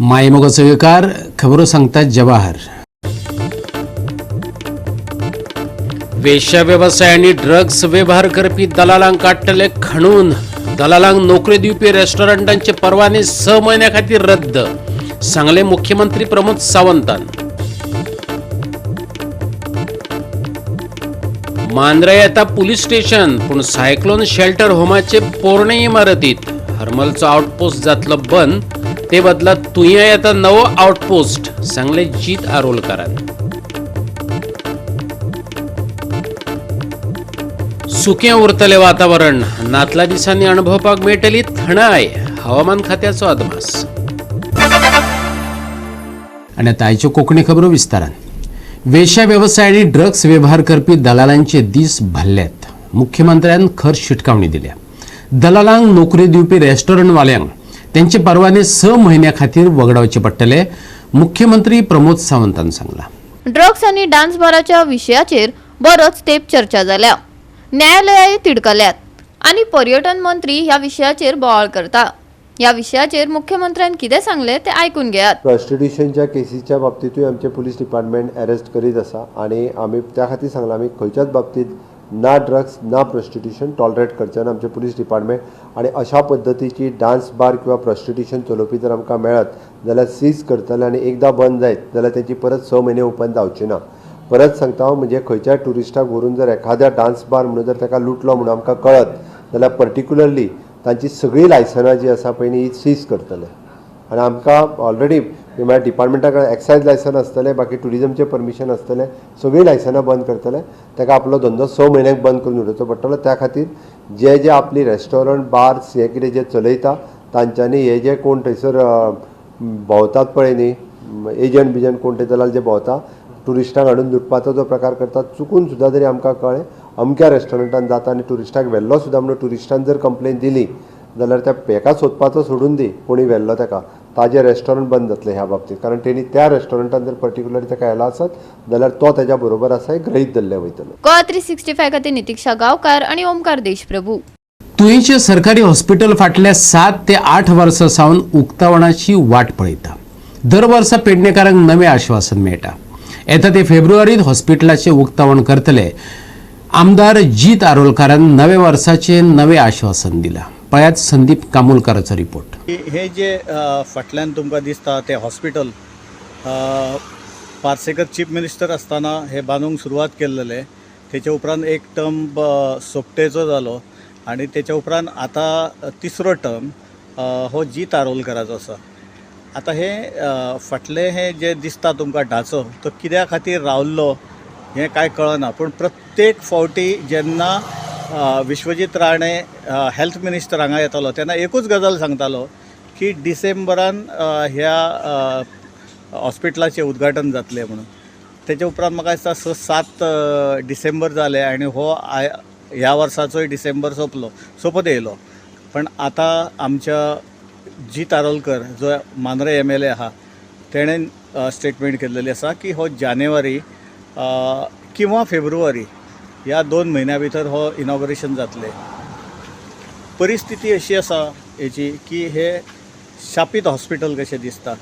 मायमोगाचो विकार खबरो सांगतात जवाहर. वेश्या वेवसाय आनी ड्रग्स वेव्हार करपी दलालांक काडटले खणून. दलालांक नोकरी दिवपी रेस्टॉरंटांचे परवाने 6 म्हयन्या खातीर रद्द, सांगले मुख्यमंत्री प्रमोद सावंतान. मांद्रे येता पुलीस स्टेशन, पूण सायक्लोन शेल्टर होमाचे पोरणे इमारतीत. हरमलचो आउटपोस्ट जातलो बंद, ते बदला तुया येता नवो आउटपोस्ट, सांगले जीत आरोलकारान. सुकें उरतलें वातावरण, नातला दिसांनी अणभवपाक मेळटली थंडाय, हवामान खात्याचो अदमास. आनी आतां आयच्यो कोंकणी खबरो विस्तारान. वेश्या वेवसाय आनी ड्रग्स वेव्हार करपी दलालांचे दीस भरल्यात. मुख्यमंत्र्यान खर शिटकावणी दिल्या. दलालांक नोकरी दिवपी रेस्टॉरंटवाल्यांक त्यांचे परवाने 6 म्हयन्या खातीर वगडावचे पडटले, मुख्यमंत्री प्रमोद सावंतान सांगला. ड्रग्स आनी डान्स बाराच्या विशयाचेर बरोच तेंप चर्चा जाल्या. न्यायालयाय तिडकल्यात आनी पर्यटन मंत्री ह्या विशयाचेर बोवाळ करता. ह्या विशयाचेर मुख्यमंत्र्यान कितें सांगलें तें आयकून घेयात. प्रॉस्टिट्युशनच्या केसीच्या बाबतींतूय आमचे पुलीस डिपार्टमेंट अरेस्ट करीत आसा आनी आमी त्या खातीर सांगलां, आमी खंयच्याच बाबतींत ना ड्रग्स ना प्रॉस्टिट्युशन टॉलरेट करचे ना आमचे पुलीस डिपार्टमेंट. आनी अशा पद्दतीची डान्स बार किंवा प्रॉस्टिट्युशन चलोवपी जर आमकां मेळत जाल्यार सीज करतले आनी एकदां बंद जायत जाल्यार तेची परत 6 म्हयने ओपन जावची ना. परत सांगता हांव, म्हणजे खंयच्याय ट्युरिस्टाक व्हरून जर एखाद्या डान्स बार म्हणून जर ताका लुटलो म्हणून आमकां कळत जाल्यार पर्टिक्युलरली तांची सगळीं लायसनां जीं आसा पळय न्ही, ही सीज करतले. आनी आमकां ऑलरेडी म्हळ्यार डिपार्टमेंटा कडेन एक्सायज लायसन आसतलें, बाकी ट्युरिजमचें परमिशन आसतलें, सगळीं लायसनां बंद करतले. ताका आपलो धंदो 6 म्हयन्यांक बंद करून उडोवचो पडटलो. त्या खातीर जे जे आपली रेस्टॉरंट बार्स हे कितें जे चलयता तांच्यांनी हे जे कोण थंयसर भोंवतात पळय न्ही, एजंट बिजंट कोण ते दलाल जे भोंवता, ट्युरिस्टांक हाडून लुटपाचो जो प्रकार करतात, चुकून सुद्दां जरी आमकां कळ्ळें अमक्या रेस्टॉरंटान जाता आनी ट्युरिस्टाक व्हेल्लो सुद्दां म्हणून ट्युरिस्टान जर कंप्लेन दिली जाल्यार त्या हेका सोदपाचो सोडून दी, कोणी व्हेल्लो ताका, ताजें रेस्टॉरंट बंद जातलें ह्या बाबतींत. कारण तेणी त्या रेस्टॉरंटान जर पर्टिक्युलरली ताका व्हेला आसत जाल्यार तो तेज्या बरोबर आसा हें गृहीत धरलें वयतलें. गोवा 365 खातीर नितिक्षा गांवकार आनी ओमकार देशप्रभू. तुयेंचें सरकारी हॉस्पिटल फाटल्या 7 ते 8 वर्सां सावन उक्तावणाची वाट पळयता. दर वर्सा पेडणेकारांक नवें आश्वासन मेळटा, येता ते फेब्रुवारीत हॉस्पिटलाचें उक्तावण करतले. आमदार जीत आरोलकारान नव्या वर्साचें नवें आश्वासन दिलां. पळयात संदीप कामुलकाराचो रिपोर्ट. हे जे फाटल्यान तुमकां दिसता ते हॉस्पिटल, पार्सेकर चीफ मिनिस्टर आसतना हे बांदूंक सुरवात केल्लेले. तेच्या उपरांत एक टर्म सोपटेचो जालो आनी तेच्या उपरांत आतां तिसरो टर्म हो जीत आरोलकराचो आसा. आतां हे फाटलें हे जे दिसता तुमकां ढाचो, तो कित्या खातीर रावल्लो हें कांय कळना. पूण प्रत्येक फावटी जेन्ना विश्वजीत राणे हेल्थ मिनिस्टर हांगा येतालो तेन्ना एकूच गजाल सांगतालो की डिसेंबरान ह्या हॉस्पिटलाचें उद्घाटन जातलें म्हणून. तेच्या उपरांत म्हाका दिसता 6-7 डिसेंबर जाले आनी हो ह्या वर्साचोय डिसेंबर सोंपलो, सोंपत येयलो. पण आतां आमच्या जीत आरोलकर जो मांद्रे एमएलए आहा, तेणें स्टेटमेंट केल्लेली आसा की हो जानेवारी किंवा फेब्रुवारी ह्या 2 म्हयन्या भितर हो इनॉग्रेशन जातलें. परिस्थिती अशी आसा हेची की हे शापीत हॉस्पिटल कशें दिसता,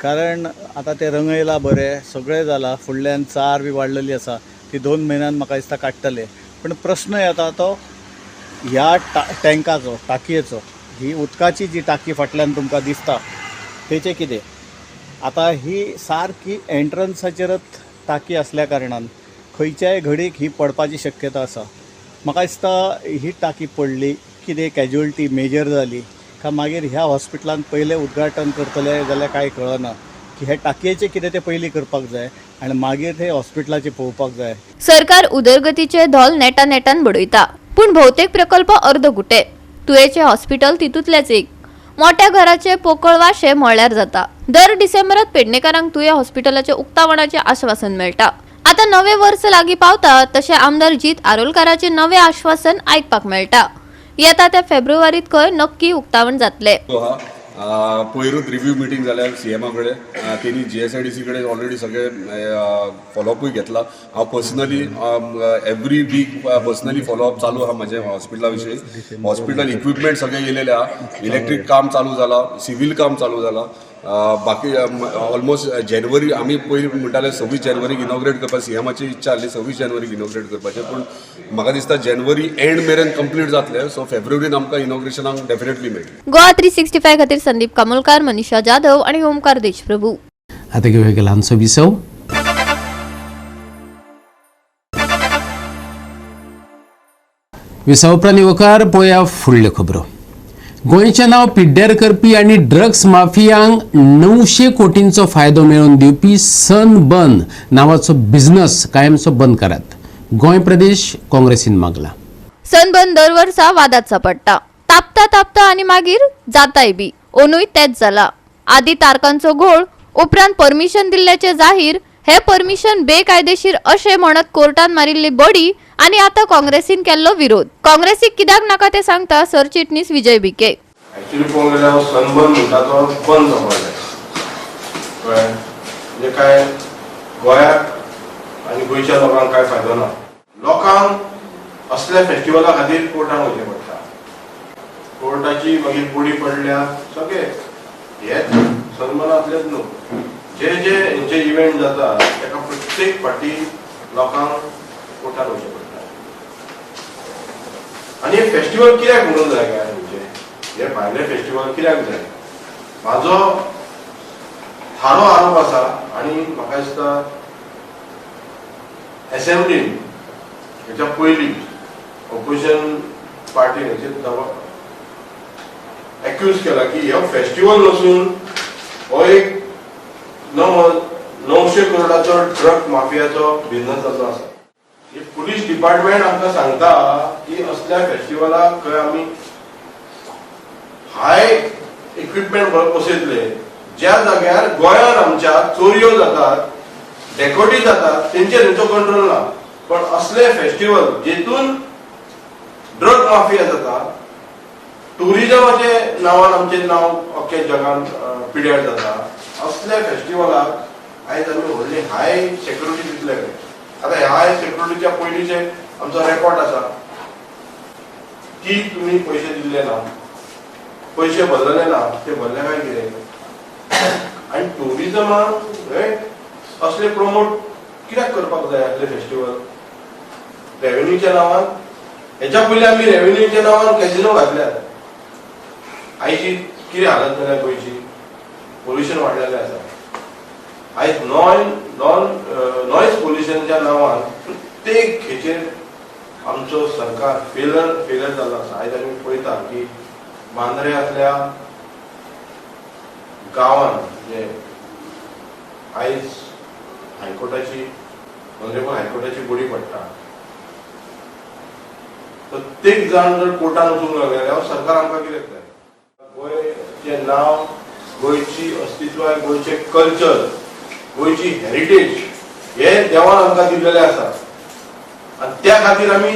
कारण आतां तें रंगयलां बरें, सगळें जालां, फुडल्यान चार बी वाडलेली आसा, ती 2 म्हयन्यान म्हाका दिसता काडटले. पण प्रश्न येता तो ह्या टँकाचो, टाकयेचो. ही उदकाची जी टाकी फाटल्यान तुमकां दिसता तेचें कितें? आतां ही सारकी एंट्रन्साचेरच टाकी आसल्या कारणान खंयच्याय घडीक ही पडपाची शक्यता आसा. म्हाका दिसता ही टाकी पडली, कितें कॅज्युअलिटी मेजर जाली काय मागीर ह्या हॉस्पिटलान पयलें उद्घाटन करतले जाल्यार कांय कळना की हे टाकयेचें कितें तें पयलीं करपाक जाय आनी मागीर ते हॉस्पिटलाचें पळोवपाक जाय. सरकार उदरगतीचे धोल नेटा नेटान बडयता, पूण भोवतेक प्रकल्प अर्दकुटे. तुयेचें हॉस्पिटल तितूंतलेंच एक. मोठ्या घराचे पोकळ वाशे म्हळ्यार जाता. दर डिसेंबरात पेडणेकारांक तुये हॉस्पिटलाचे उक्तावणाचें आश्वासन मेळटा. आतां नवें वर्स लागीं पावता तशें आमदार जीत आरोलकाराचें नवें आश्वासन आयकपाक मेळटा. येता त्या फेब्रुवारीत खंय नक्की उक्तावण जातलें. आहा, पयरूच रिव्यू मिटींग जाल्या सीएमा कडेन. तेणी जीएसआयडीसी कडेन ऑलरेडी सगळे फॉलोअपूय घेतला. हांव personally every week personally follow-up चालू आहा म्हाजें हॉस्पिटला विशीं. हॉस्पिटल इक्विपमेंट सगळे येयलेले आहा, इलेक्ट्रीक काम चालू जाला, सिवील काम चालू जाला. बाकी ऑलमोस्ट जानेवारी आमी पयलीं म्हणटाले 26 जानेवारीक इनॉग्रेट करपाक सीएमाची इच्छा आसली 26 जानेवारीक इनॉग्रेट करपाचें, पूण म्हाका दिसता जानेवारी एंड मेरेन कंप्लीट जातलें. सो फेब्रुवारीन आमकां इनॉग्रेशनाक डेफिनेटली मेळटलें. गोवा 365 खातीर संदीप कामोलकार, मनीषा जाधव आणि ओमकार देशप्रभू. आता घेऊया एक ल्हानसो विसव. विसव उपरांत येवकार पळोवया फुडल्यो खबरो. गोंयचें नांव पिड्ड्यार करपी आनी ड्रग्स माफियांक 900 कोटींचो फायदो मेळोवन दिवपी सनबर्न नांवाचो बिझनस कायमचो बंद करात, गोंय प्रदेश काँग्रेसीन मागला. सनबर्न दर वर्सा वादात सापडटा, तापता तापता आनी मागीर जाताय बी. ओनूय तेच जाला. आदी तारकांचो घोळ, उपरांत परमिशन दिल्ल्याचे जाहीर, हे परमिशन बेकायदेशीर अशें म्हणत कोर्टान मारिल्ली बडी आनी आतां काँग्रेसीन केल्लो विरोध. काँग्रेसीक कित्याक नाका तें सांगता सरचिटणीस विजय भिके. ऍक्च्युली पळोवंक गेल्यार हो सनबर्न म्हणटा तो बंद जावपाक जाय, कळ्ळें? म्हणजे काय गोंयाक आनी गोंयच्या लोकांक कांय फायदो ना. लोकांक असल्या फेस्टिवला खातीर कोर्टान वचचें पडटा, कोर्टाची मागीर बडी पडल्या सगळे हेच सनबर्नांतलेच न्हू, जे जे हेंचे इव्हेंट जाता ताका प्रत्येक फावटी लोकांक कोर्टान वचचें पडटा. आनी हे फेस्टिवल कित्याक म्हणून जाय काय हेंचे, हे भायले फेस्टिवल कित्याक जाय? म्हाजो थारो आरोप आसा आनी म्हाका दिसता एसेंब्लीन हेच्या पयलीं ऑपोजिशन पार्टीन हेचेर दबाव एक्यूज केला की हो फेस्टिवल नसून हो एक 900 करोडाचो ड्रग माफियाचो बिझनसाचो आसा. हे पुलीस डिपार्टमेंट आमकां सांगता की असल्या फेस्टिवलाक खंय आमी हाय इक्विपमेंट बसयतले, ज्या जाग्यार गोंयांत आमच्या चोरयो जातात, डेकोटी जातात, तेंचेर तेंचो कंट्रोल ना. पण असले फेस्टिवल जेतून ड्रग माफिया जाता, टुरिजमाचे नांवान आमचें नांव अख्ख्या जगान पिड्यार जाता, असल्या फेस्टिवलाक आयज आमी व्हडली हाय सेक्युरिटी दितले खंय. आतां ह्या हाय सेक्युरिटीच्या पयलींचे आमचो रेकॉर्ड आसा की तुमी पयशे दिल्ले ना, पयशे भरलेले ना, ते भरले काय कितें? आनी टुरिजमाक हे असले प्रमोट कित्याक करपाक जाय असले फेस्टिवल रेवेन्यूच्या नांवान? हेच्या पयलीं आमी रेवेन्यूच्या नांवान कॅसिनो घातल्यात. आयची कितें हालत जाल्या गोंयची, पोल्युशन वाडलेलें आसा. आयज नॉयज पोल्युशनच्या नांवान प्रत्येक हेचेर आमचो सरकार फेलर जाल्लो आसा. आयज आमी पळयता की मांद्र्यांतल्या गांवान जे आयज हायकोर्टाची, ऑनरेबल हायकोर्टाची बडी पडटा, प्रत्येक जाण जर कोर्टान वचूंक लागले जाल्यार सरकार आमकां कितें जाय? गोंयचें नांव, गोंयची अस्तित्व, गोंयचें कल्चर, गोंयची हेरिटेज हे देवान आमकां दिल्लेले आसा आनी त्या खातीर आमी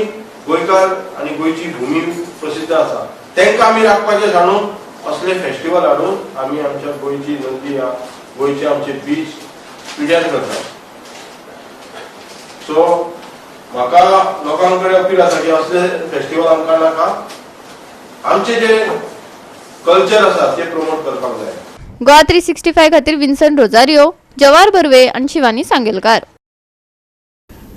गोंयकार आनी गोंयची भुमी प्रसिद्ध आसा. तांकां आमी राखपाचें सांडून असले फेस्टिवल हाडून आमी आमच्या गोंयची नदी, गोंयचे आमचे बीच पिड्यार करतात. सो म्हाका लोकां कडेन अपील आसा की असले फेस्टिवल आमकां नाका, आमचे जे कल्चर आसा ते प्रमोट करपाक जाय. गोवा 365 खातीर विन्सन रोजारियो, जवार बर्वे आणि शिवानी सांगेलकार.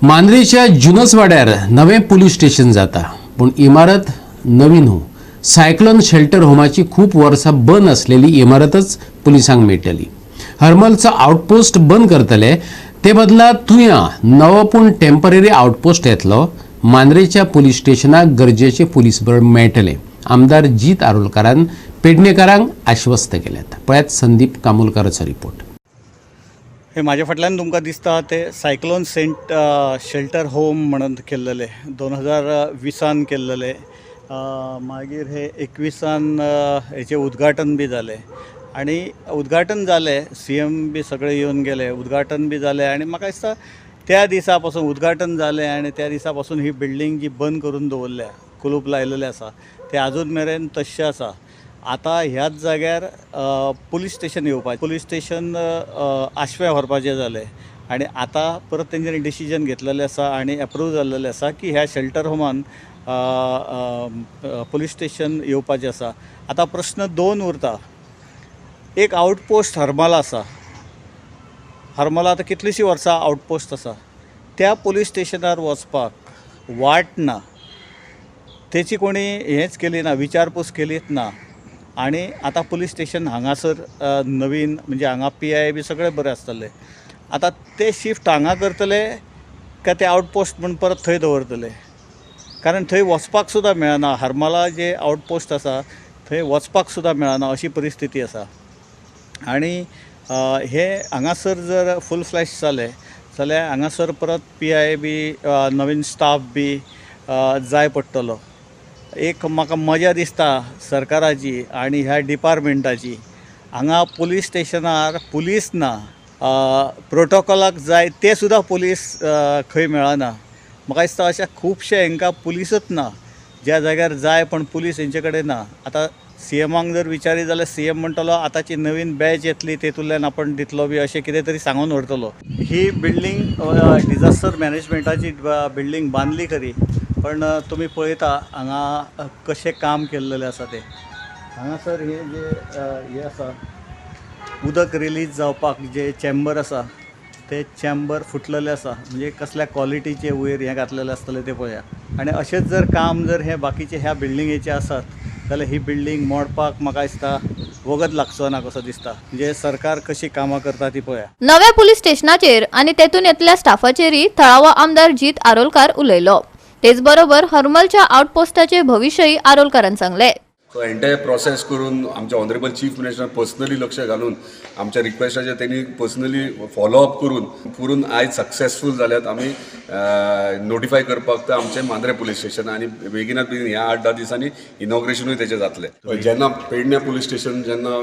मांद्रेच्या जुनसवाड्यार नवें पुलीस स्टेशन जाता, पूण इमारत नवी न्हू. सायक्लोन शेल्टर होमाची खूब वर्सां बंद आसलेली इमारतच पुलिसांक मेळटली. हरमलचो आउटपोस्ट बंद करतले, ते बदला तुया नवो पूण टेंपररी आउटपोस्ट येतलो. मांद्रेच्या पुलीस स्टेशनाक गरजेचे पुलीस बळ मेळटले, आमदार जीत आरोलकारान पेडणेकारांक आश्वस्त केल्यात. पळयात संदीप कामुलकाराचो रिपोर्ट. हे म्हाज्या फाटल्यान तुमकां दिसता ते सायक्लोन सेंट शेल्टर होम म्हणून केल्लेले, 2020 केल्लेले. मागीर हे 21 हेचें उद्घाटन बी जालें आनी उद्घाटन जालें, सीएम बी सगळे येवन गेले, उद्घाटन बी जालें. आनी म्हाका दिसता त्या दिसा पासून उद्घाटन जालें आनी त्या दिसा पासून ही बिल्डींग जी बंद करून दवरल्या, कुलूप लायलेलें आसा, तें आजून मेरेन तश्शें आसा. आतां ह्याच जाग्यार पुलीस स्टेशन येवपाचें, पुलीस स्टेशन आशव्या व्हरपाचें जालें आनी आतां परत तेंच्यांनी डिसिजन घेतलेलें आसा आनी एप्रूव जाल्लेलें आसा की ह्या शेल्टर होमान पुलीस स्टेशन येवपाचें आसा. आतां प्रश्न दोन उरता. एक आउटपोस्ट हरमला आसा. हरमला आतां कितलींशीं वर्सां आउटपोस्ट आसा. त्या पुलीस स्टेशनार वचपाक वाट ना, तेची कोणी हेंच केली ना, विचारपूस केलीच ना. आनी आतां पुलीस स्टेशन हांगासर नवीन, म्हणजे हांगा पी I बी सगळें बरें आसतलें. आतां ते शिफ्ट हांगा करतले काय ते आउटपोस्ट म्हूण परत थंय दवरतले? कारण थंय वचपाक सुद्दां मेळना. हरमला जे आउटपोस्ट आसा थंय वचपाक सुद्दां मेळना अशी परिस्थिती आसा. आनी हे हांगासर जर फूल फ्लॅश जालें जाल्यार हांगासर परत पी I बी नवीन स्टाफ बी जाय पडटलो. एक म्हाका मजा दिसता सरकाराची आनी ह्या डिपार्टमेंटाची. हांगा पुलीस स्टेशनार पुलीस ना, प्रोटोकॉलाक जाय ते सुद्दां पुलीस खंय मेळना. म्हाका दिसता अशे खुबशे हांकां पुलीसच ना, ज्या जाग्यार जाय पण पुलीस हेंचे कडेन ना. आतां सी एमाक जर विचारीत जाल्यार सी एम म्हणटलो आतांची नवीन बॅच येतली तेतूंतल्यान आपण दितलो बी अशें कितें तरी सांगून व्हरतलो. ही बिल्डींग डिजास्टर मॅनेजमेंटाची बिल्डींग बांदली खरी, पण तुमी पळयता हांगा कशें काम केल्लेलें आसा तें. हांगासर हे जे हें आसा उदक रिलीज जावपाक जे चॅम्बर आसा ते चॅम्बर फुटलेले आसा, म्हणजे कसल्या क्वॉलिटीचे वयर हें घातलेलें आसतलें तें पळया. आनी अशेंच जर काम जर हे बाकीचे ह्या बिल्डिंगेचे आसात जाल्यार ही बिल्डींग मोडपाक म्हाका दिसता वगत लागचो ना कसो दिसता. म्हणजे सरकार कशी कामां करता ती पळया. नव्या पुलीस स्टेशनाचेर आनी तेतून येतल्या स्टाफाचेरय थळावो आमदार जीत आरोलकार उलयलो. तेच बरोबर हरमलच्या आउटपोस्टाचे भविश्यय आरोलकारान सांगले. सो एंटायर प्रोसेस करून आमच्या ऑनरेबल चीफ मिनिस्टर पर्सनली लक्ष घालून आमच्या रिक्वेस्टाचेर तेणी पर्सनली फॉलोअप करून पुरून आयज सक्सेसफूल जाल्यात. आमी नोटिफाय करपाक तर आमचें मांद्रें पुलीस स्टेशन आनी बेगिनात बेगीन ह्या 8-10 दिसांनी इनॉग्रेशनूय तेचें जातलें. जेन्ना पेडण्यां पुलीस स्टेशन जेन्ना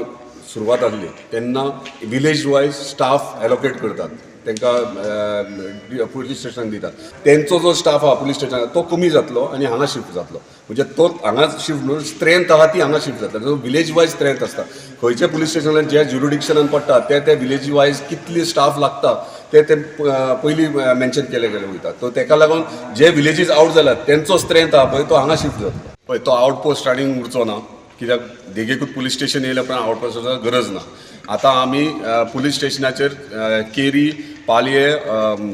सुरवात जाल्ली तेन्ना विलेज वायज स्टाफ एलोकेट करतात, तांकां पुलीस स्टेशनाक दितात. तेंचो जो स्टाफ आहा पुलीस स्टेशनाक तो कमी जातलो आनी हांगा शिफ्ट जातलो. म्हणजे तो हांगा शिफ्ट म्हणून स्ट्रेंथ आहा ती हांगा शिफ्ट जातली. विलेज वायज स्ट्रेंथ आसता, खंयच्या पुलीस स्टेशनान ज्या ज्युरिडिक्शनान पडटा ते ते विलेज वायज कितली स्टाफ लागता ते ते पयलीं मेन्शन केले गेले वयता. सो तेका लागून जे विलेजीस आवट जाल्यात तेंचो स्ट्रेंथ आहा पळय तो हांगा शिफ्ट जातलो. पळय तो आवटपोस्ट स्टार्टींग उरचो ना, कित्याक देगेकूच पुलीस स्टेशन येयल्या उपरांत आवटपोस्टाचो गरज ना. आतां आमी पुलीस स्टेशनाचेर केरी, पालये,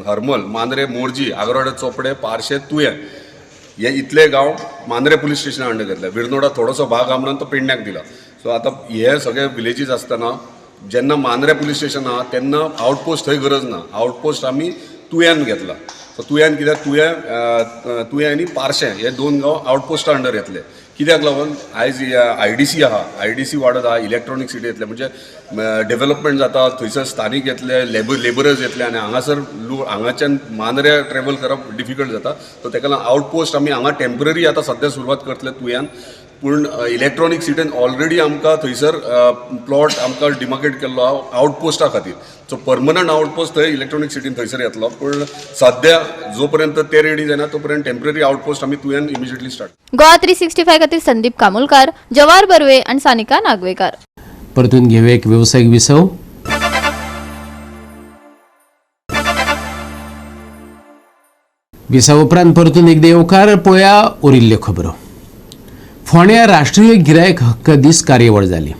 हरमल, मांद्रे, मोरजी, आगरवाडे, चोपडे, पार्शे, तुयें हे इतले गांव मांद्रे पुलीस स्टेशना अंडर घेतले. विरनोडा थोडोसो भाग आहा म्हणून तो पेडण्याक दिला. सो आतां हे सगळे विलेजीस आसतना जेन्ना मांद्रे पुलीस स्टेशन आहा तेन्ना आवटपोस्ट थंय गरज ना. आवटपोस्ट आमी तुयान घेतला. सो तुयान कित्याक तुयें तुयें आनी पार्शें हे 2 गांव आवटपोस्टा अंडर येतले. कित्याक लागून आयज IDC आहा, IDC वाडत आहा, इलेक्ट्रॉनीक सिटी येतले, म्हणजे डेवलपमेंट जाता, थंयसर स्थानीक येतले, लेबरर्स येतले आनी हांगासर हांगाच्यान मांद्रे ट्रॅवल करप डिफिकल्ट जाता. सो तेका लागून आवटपोस्ट आमी हांगा टेंपररी आतां सद्या सुरवात करतले तुयान. पूण इलेक्ट्रॉनीक सिटीन ऑलरेडी आमकां थंयसर प्लॉट आमकां डिमार्केट केल्लो आहा आवटपोस्टा खातीर. सो परमनंट आवटपोस्ट थंय इलेक्ट्रॉनीक सिटीन थंयसर येतलो, पूण सद्या जो पर्यंत ते रेडी जायना तो पर्यंत टेंपररी आवटपोस्ट आमी तुयान इमिजिएटली स्टार्ट. गोवा 365 खातीर संदीप कामुलकार, जवाहर बर्वे आनी सानिका नागवेकार. परतून घेवया एक वेवसायीक विसव. विसव उपरांत परतून एकदां येवकार. पळया उरिल्ल्यो खबरो. फोंड्या राष्ट्रीय गिरायक हक्क दीस कार्यावळ जाली.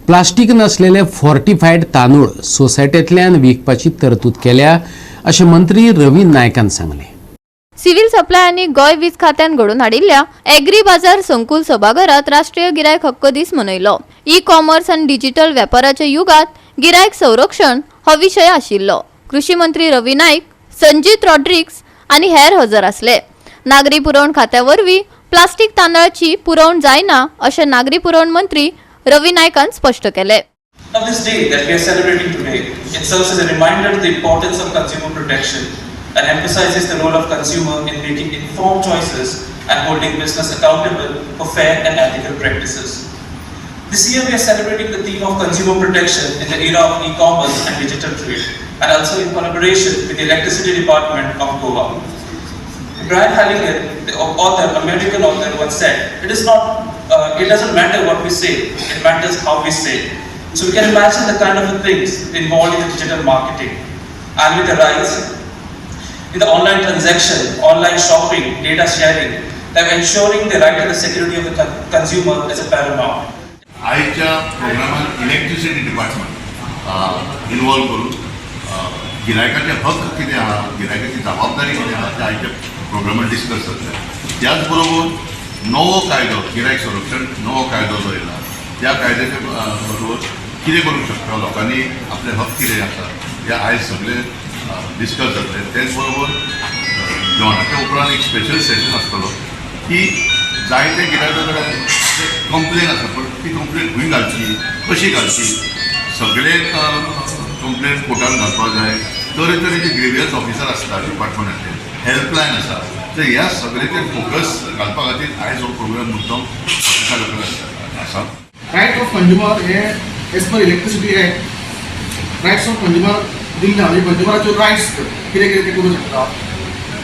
प्लास्टीक नासलेले फॉर्टिफायड तांदूळ सोसायटींतल्यान विकपाची तरतूद केल्या अशें मंत्री रवी नायकान सांगलें. सिव्हिल सप्लाय आनी गोंय वीज खात्यान घडोवन हाडिल्ल्या एग्री बाजार संकुल सभाघरात राष्ट्रीय गिरायक हक्क दीस मनयलो. ई कॉमर्स आनी डिजिटल वेपाराच्या युगात गिरायक संरक्षण हो विशय आशिल्लो. कृषी मंत्री रवी नायक, संजीत रॉड्रिग्स आनी हेर हजर आसले. नागरी पुरवण खात्या वरवीं प्लास्टीक तांदळाची पुरवण जायना अशें नागरी पुरवण मंत्री रवी नायकान स्पश्ट केलें. Now this day that we are celebrating today, it serves as a reminder to the importance of consumer protection and emphasizes the role of consumer in making informed choices and holding business accountable for fair and ethical practices. This year we are celebrating the theme of consumer protection in the era of e-commerce and digital trade, and also in collaboration with the Electricity Department of Goa. Brian Halligan, the author, American author, once said, "It doesn't matter what we say, it matters how we say." So we can imagine the kind of things involved in the digital marketing, and with the rise in the online transaction, online shopping, data sharing, that ensuring the right and the security of the consumer is a paramount. आयच्या प्रोग्रामान electricity department involve करून गिरायकाचे हक्क कितें आहा, गिरायकाची जबाबदारी कितें आहा, ते आयच्या प्रोग्रामान डिस्कस जातले. त्याच बरोबर नवो कायदो, गिरायक संरक्षण नवो कायदो जो येयला, त्या कायद्याच्या बरोबर कितें करूंक शकता लोकांनी, आपले हक्क कितें आसा, ते आयज सगळे डिस्कस जातले. तेच बरोबर जेवणाच्या उपरांत एक स्पेशल सेशन आसतलो की जायते गिरायका कडेन कंप्लेन आसा, पण ती कंप्लेन खंय घालची, कशी घालची, सगळे कंप्लेन कोर्टान घालपाक जाय. तरेतरेचे ग्रिवियन्स ऑफिसर आसता डिपार्टमेंटाचे, हेल्पलायन आसा. तर ह्या सगळ्याचेर फोकस घालपा खातीर आयज हो प्रोग्राम मुद्दम आसा. Right of consumer hey as per Electricity Act, rights of consumer दिल्ले आहा. म्हणजे कंज्युमराच्यो रायट्स कितें कितें ते करूं शकता,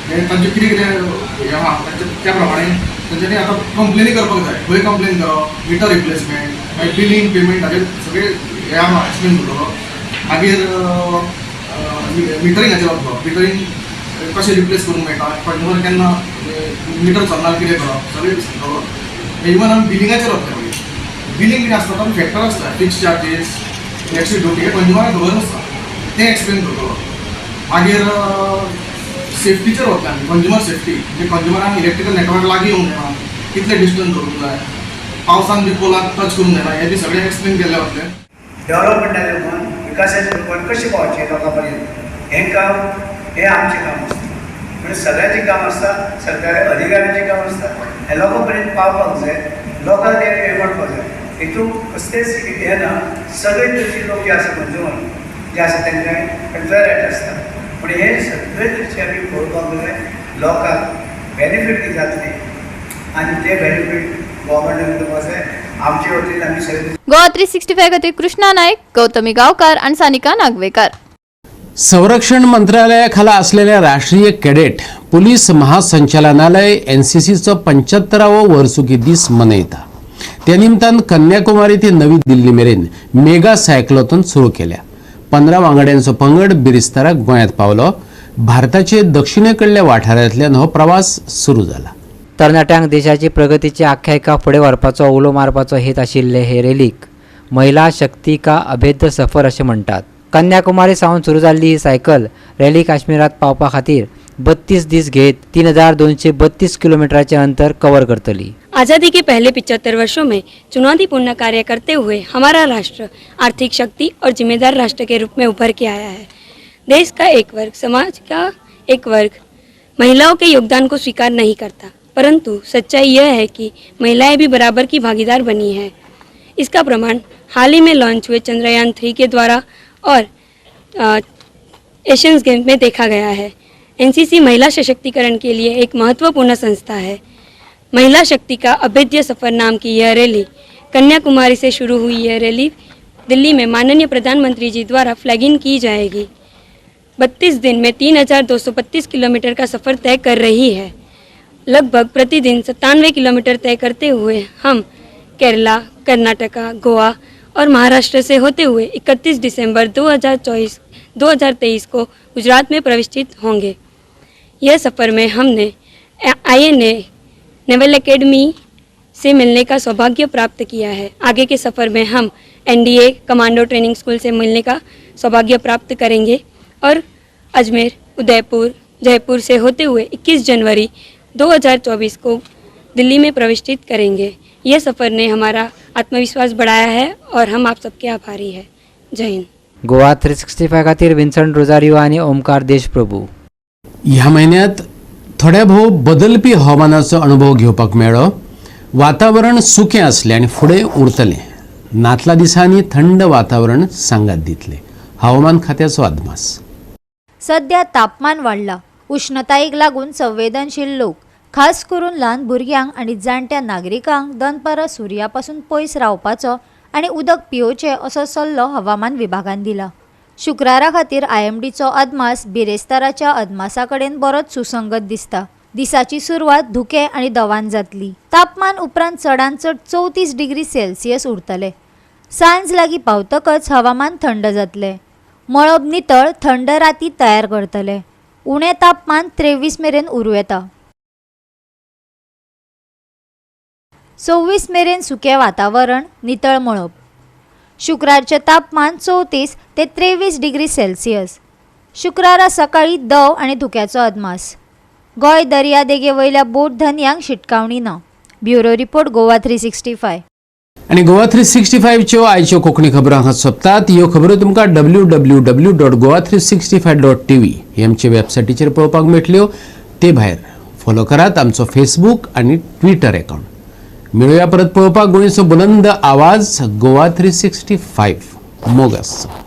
हे तांचे कितें कितें हें आहा तांचे, त्या प्रमाणे तांच्यांनी आतां कंप्लेनी करपाक जाय, खंय कंप्लेन करप, मिटर रिप्लेसमेंट, मागीर बिलींग, पेमेंट, हाजेर सगळें हें आहा, एक्सप्लेन करतलो. मागीर मिटरिंगाचेर वतलो, मिटरींग कशें रिप्लेस करूंक मेळटा, कंज्युमर केन्ना मिटर चलना कितें करप, सगळें सांगतलो. इवन आमी बिलिंगाचेर वतले. मागीर बिलींग कितें आसता, तातूंत फॅक्टर आसता, फिक्स चार्जीस, इलेक्ट्रिसिटी ड्युटी, हे कंज्युमराक खबर नासता, तें एक्सप्लेन करतलो. मागीर सेफ्टीचेर वतले आमी, कंज्युमर सेफ्टी, म्हणजे कंज्युमरान इलेक्ट्रिकल नेटवर्क लागीं येवंक जायना, कितले डिस्टन्स दवरूंक जाय, पावसान बी पोलाक टच करूंक जायना, हें बी सगळें एक्सप्लेन केल्लें वतलें. डेव्हलपमेंटाच्या रूपान, विकासाच्या रूपान कशें पावचें लोकां पर्यंत, हें काम, हें आमचें काम आसता. म्हणजे सगळ्यांचें काम आसता, सरकारी अधिकाऱ्यांचें काम आसता, हें लोकां पर्यंत पावपाक जाय, लोकांक तें हें पडपाक जाय. हितून कसलेंच हें ना, सगळे तरेचे लोक जे आसा, कंज्युमर जे आसा, तांकां तांचोय रायट आसता. पूण हे सगळे तरेचे आमी पळोवपाक जाय, लोकांक बेनिफीट कितें जातलें आनी ते बेनिफीट गव्हर्मेंटान दिवपाक जाय. आमचे वतीन आमी सगळे गोवा 365 खातीर कृष्णा नायक, गौतमी गांवकार आनी सानिका नागवेकार. संरक्षण मंत्रालयाखाला असलेल्या राष्ट्रीय कॅडेट पोलीस महासंचालनालय एनसीसीचो 75वो वर्सुकी दीस मनयता. त्या निमतान कन्याकुमारी ते नवी दिल्ली मेरेन मेगा सायक्लोथॉन सुरू केल्या. 15 वांगड्यांचो पंगड बिरेस्ताराक गोंयांत पावलो. भारताचे दक्षिणेकडल्या वाठारांतल्यान हो प्रवास सुरू जाला. तरणाट्यांक देशाची प्रगतीची आख्यायिका फुडें व्हरपाचो उलो मारपाचो हेत आशिल्ले हे रॅलीक महिला शक्ती का अभेद्य सफर अशें म्हणटात. कन्याकुमारी सावन सुरू जाल्ली ही सायकल रॅली काश्मीरात पावपा खातीर 32 दीस घेत 3232 किलोमिटराचें अंतर कवर करतली. आज़ादी के पहले 75 वर्षों में चुनौतीपूर्ण कार्य करते हुए हमारा राष्ट्र आर्थिक शक्ति और जिम्मेदार राष्ट्र के रूप में उभर के आया है. देश का एक वर्ग, समाज का एक वर्ग महिलाओं के योगदान को स्वीकार नहीं करता, परंतु सच्चाई यह है कि महिलाएं भी बराबर की भागीदार बनी हैं. इसका प्रमाण हाल ही में लॉन्च हुए चंद्रयान 3 के द्वारा और एशियन गेम्स में देखा गया है. एनसीसी महिला सशक्तिकरण के लिए एक महत्वपूर्ण संस्था है. महिला शक्ति का अभेद्य सफर नाम की यह रैली कन्याकुमारी से शुरू हुई. यह रैली दिल्ली में माननीय प्रधानमंत्री जी द्वारा फ्लैग इन की जाएगी. 32 दिन में 3232 किलोमीटर का सफ़र तय कर रही है. लगभग प्रतिदिन 97 किलोमीटर तय करते हुए हम केरला, कर्नाटका, गोवा और महाराष्ट्र से होते हुए 31 दिसंबर 2024 2023 को गुजरात में प्रविष्टित होंगे. यह सफ़र में हमने आईएनए नेवल एकेडमी से मिलने का सौभाग्य प्राप्त किया है. आगे के सफ़र में हम एनडीए कमांडो ट्रेनिंग स्कूल से मिलने का सौभाग्य प्राप्त करेंगे और अजमेर, उदयपुर, जयपुर से होते हुए 21 जनवरी 2024 को दिल्ली में प्रविष्टित करेंगे. यह सफ़र ने हमारा आत्मविश्वास बढ़ाया है और हम आप सबके आभारी हैं. जय हिंद. गोवा 365 खातीर विन्संट रोजारियो आनी ओमकार देशप्रभू. ह्या म्हयन्यांत थोड्या भोव बदलपी हवामानाचो अणभव घेवपाक मेळ्ळो. वातावरण सुकें आसलें आनी फुडें उरतलें. नातला दिसांनी थंड वातावरण सांगात दितलें, हवामान खात्याचो अदमास. सध्या तापमान वाडलां. उश्णतायेक लागून संवेदनशील लोक, खास करून ल्हान भुरग्यांक आनी जाणट्या नागरिकांक दनपारां सुर्या पसून पयस रावपाचो आनी उदक पियोवचें असो सल्लो हवामान विभागान दिला. शुक्रारा खातीर आयएमडीचो अदमास बिरेस्ताराच्या अदमासा कडेन बरोच सुसंगत दिसता. दिसाची सुरवात धुकें आनी दवान जातली. तापमान उपरांत चडांत चड 34 डिग्री सेल्सियस उरतलें. सांज लागीं पावतकच हवामान थंड जातलें. मळब नितळ थंड राती तयार करतले. उणें तापमान 23 मेरेन उरूं येता. 26 मेरेन सुकें वातावरण, नितळ मळब. शुक्रारचें तापमान 34 ते 23 डिग्री सेल्सियस. शुक्रारा सकाळीं दव आनी धुक्याचो अदमास. गोंय दर्यादेगे वयल्या बोट धनयांक शिटकावणी ना. Bureau report, Goa 365. आनी गोवा 365च्यो आयच्यो कोंकणी खबरो हांगा सोंपतात. ह्यो खबरो तुमकां www.goa365.tv ही आमचे वेबसायटीचेर पळोवपाक मेळटल्यो. ते भायर फॉलो करात आमचो फेसबूक आनी ट्विटर एकावंट. मेळुया परत पळोवपाक गोंयचो बुलंद आवाज गोवा 365. मोग आसचो.